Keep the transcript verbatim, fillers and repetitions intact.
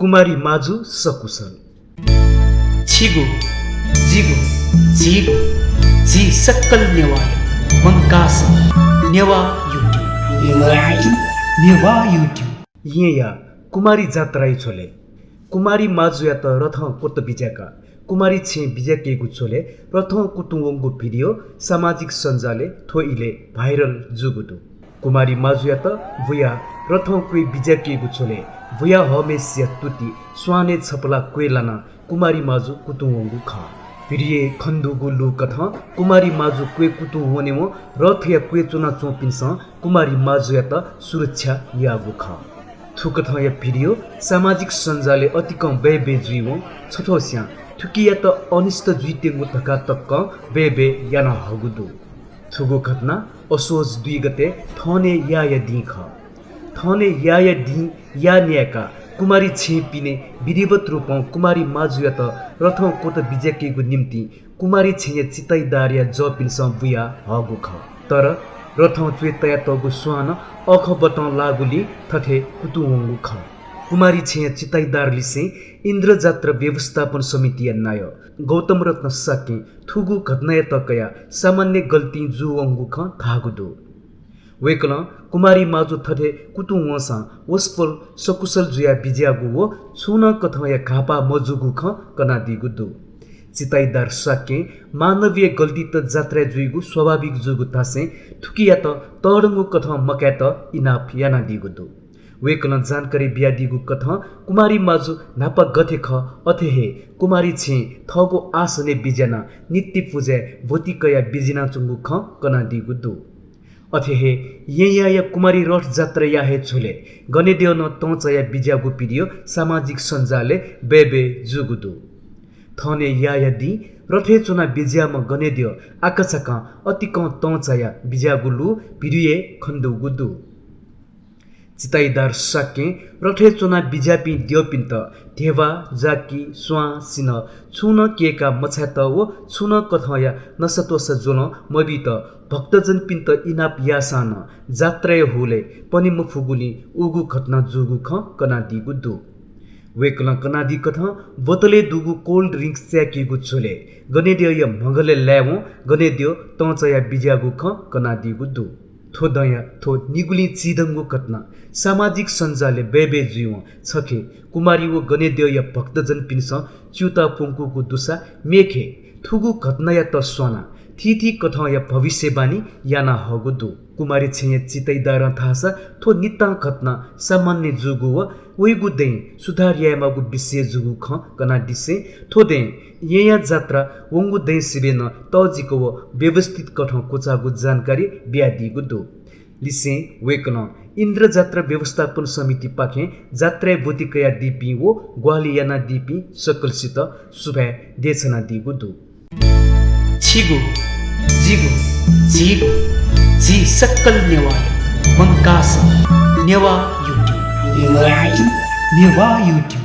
कुमारी माजु सकुशल। छिगु, जिगु, झीगु, झी सकल नेवाःया मंकाः सः नेवाः YouTube। नेवाः YouTube। येँया कुमारी जात्राया झ्वलय् कुमारी माजुयात रथं क्वत बिज्याकाः कुमारी छेँय् बिज्याकेगु झ्वलय् रथं कुतुं वंगु भिडियो सामाजिक सञ्जालय् थ्व इलय् भाइरल जूगु दु। कुमारी माजुयात बुयाः रथं क्वय् बिज्याकेगु झ्वलय् बुया हःम्हय्‌सिया तुति स्वानय् छपला क्वय् लानाः कुमारी माजु कुतुं वंगु खः। भिडियोय् खनेदुगु लुकथं कुमारी माजु क्वय् कुतुं वनेवं रथया क्वय् च्वनाच्वंपिन्सं कुमारी माजुयात सुरक्षा याःगु खः। थुकथंया भिडियो सामाजिक सञ्जालय् अतिकं बय्‌बय् जुइवं छथ्वःस्यां थुकियात अनिष्ट जुइत्यंगु धकाः तकं बय्‌बय् याना हःगु दु। थुगु घटना असोज दुई गते थौंया याःया दिं खः। थौंया याःया दिं या न्यायेकाः कुमारी छेँय् पिने विधिवत रूपं कुमारी माजुयात रथं क्वत बिज्याकेगु निंतिं कुमारी छेँया चिताइदारया जःपिन्सं बुया हःगु खः। तर रथं च्वय् तयातःगु स्वानं अःखबतं लाःगुलिं थथे कुतुं वंगु खः। कुमारी छेँया चिताइदारलिसें इन्द्रजात्रा व्यवस्थापन समितिया नायः गौतम रत्न शाक्यं थुगु घटनायात कयाः सामान्य गल्तिं जूवंगु खँ धाःगु दु। वय्‌कलं कुमारी माजु थथे कुतुं वंसां वसपोल सकुशल जुयाः बिज्याःगु व छुं नं कथंया घाःपाः मजूगु खँ कनादीगु दु। चिताइदार शाक्यं मानवीय गल्तीत जात्राय् जुइगु स्वाभाविक जूगु धासें थुकियात तःधंगु कथं मकायेत इनाप यानादीगु दु। वय्‌कलं जानकारी बियादीगु कथं कुमारी माजु न्हापा गथे खः अथे हे कुमारी छेँय् थःगु आसनय् बिज्यानाः नित्य पुजाय् ब्वति कयाः बिज्यानाच्वंगु खँ कनादीगु दु। अथे हे येँयाया कुमारी रथ जात्राया हे झ्वलय् गनेद्यः नं तं चायाः बिज्याःगु भिडियो सामाजिक सञ्जालय् बय्‌बय् जूगु दु। थौंया याःया दिं रथय् च्वनाः बिज्याःम्ह गनेद्यः आकाझाकां अतिकं तं चायाः बिज्याःगु लु भिडियोय् खनेदुगु दु। चिताइदार शाक्यं रथय् च्वनाः बिज्याःपिं द्यःपिन्त ध्यबा, जाकि, स्वां, सिन्हः छुं नं कय्‌का मछायेत व छुं नं कथंया नसात्वसा ज्वलं मबीत भक्तजनपिन्त इनाप याःसां नं जात्राया हुलय् पने मफुगुलिं उगु घटना जूगु खँ कनादीगु दु। वय्‌कलं कनादी कथं बोतलय् दुगु cold drinks चाय्‌कीगु झ्वलय् गनेद्यःया म्हगलय् लायेवं गनेद्यः तं चायाः बिज्याःगु खँ कनादीगु दु। थ्व दँया थ्व निगुलिं चिधंगु घटना सामाजिक सञ्जालय् बय्‌बय् जुइवं छखे कुमारी व गनेद्यःया भक्तजनपिन्सं च्यूताः प्वंकूगु दुसा मेखे थुगु घटनायात स्वानाः थीथी कथंया भविष्यवाणी याना हःगु दु। कुमारी छेँया चिताइदारं धाःसा थ्व नितां घटना सामान्य जूगु व वइगु दँय् सुधार यायेमाःगु विषय जूगु खँ कनादिसें थ्व दँय् येँया जात्रा वंगु दँय् सिबें नं तःजिक व व्यवस्थित कथं क्वचाःगु जानकारी बियादीगु दु। लिसें वय्‌कलं इन्द्रजात्रा व्यवस्थापन समितिपाखें जात्राय् ब्वति कयादीपिं व ग्वाहालि यानादीपिं सकलसित सुभाय् देछानादीगु दु। छिगु, जिगु, झीगु, झी सकल नेवाःया मंकाः सः नेवाः YouTube। नेवाः YouTube।